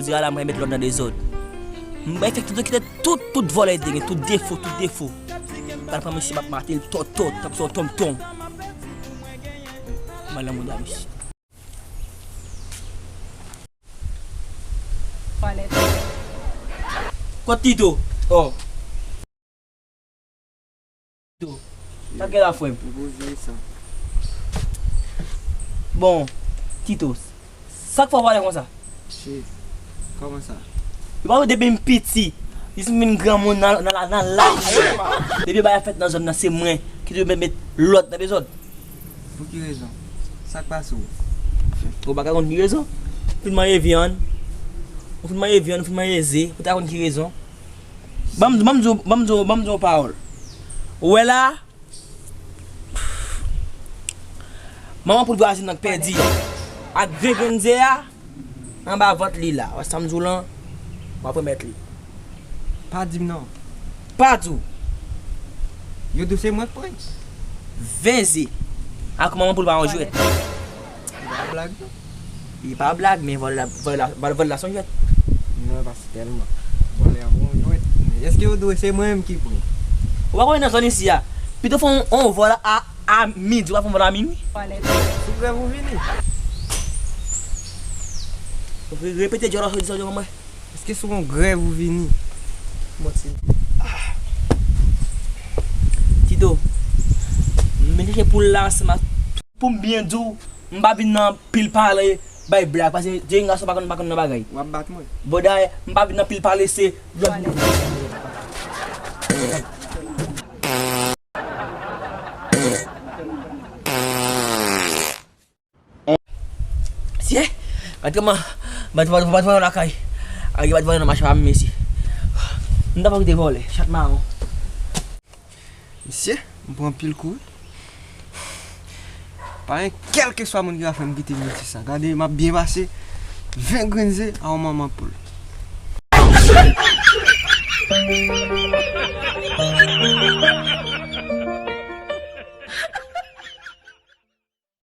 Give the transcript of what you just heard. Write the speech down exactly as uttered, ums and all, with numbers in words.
Zira la, mwen met lòd nan dezòd. Mwen fèk tout kite tout, tout vòlè te gen, tout defo, tout defo. Pral pran mesye m ap mate l tòtò, tankou se yon tonton. Mwen lan mouda mesye. Kot Tito? Oh. Tito. Sa k gen la, frè m? Bon, Tito, sa k fè w pale konsa? Chef, kòman sa? Yo pa wè depi m piti, jis m vin granmoun nan, nan, nan, nan laj. Depi bagay fèt nan zòn nan, se mwen ki dwe met, met lòd nan dezòd. Pou ki rezon? Sa k pase w? Ou pa ka konn ki rezon? Ou fin manje vyann, ou fin manje vyann, ou fin manje ze, ou ta konn ki rezon? Ban m, ban m di w, ban m di w, ban m di w yon pawòl. Ou wè la, manman poul vwazin nan k pèdi a, ak vye grenn ze a anba vant li la. Wè sa m di w lan, w ap remèt li. Pa di m non. Pa di w. Yo di w se mwen k pran. Ven ze. Ak manman poul pa yon jwèt. Li pa blag non. Li pa blag, men vòlè la, vòlè la, vòlè la se yon jwèt. Non, pa si tèlman. Vòlè a pa yon jwèt. Men èske yo di w se mwen menm ki pran? Ou pa konnen nan zòn isi a. Pito fè yon, yon vòl a, a midi, ou pa fè yon vòl a minwi. Sou grèv ou vini? Re-, repete dyòl la, dyòl la, mwen. Èske sou yon grèv ou vini? Bon, ti. Ah. Tito, m vin chèche poul la ansanm ak, pou m byen di w, m pa vin nan pil pale, bay blag, paske jèn gason pa konn, pa konn nan bagay. W ap bat mwen? Bon, dayè, m pa vin nan pil pale, se lòt. Sye, gad kòman, bat, bat, bat, bat lakay. Ay, bat vòlè nan mache pa m, mesye. M ta fò kite vòlè, chat mawon. Mesye, m pran anpil kou wi. Pa gen kèlkeswa moun ki va fè m kite metye sa. Gade, m ap byen pase. Ven grenn ze a yon manman poul.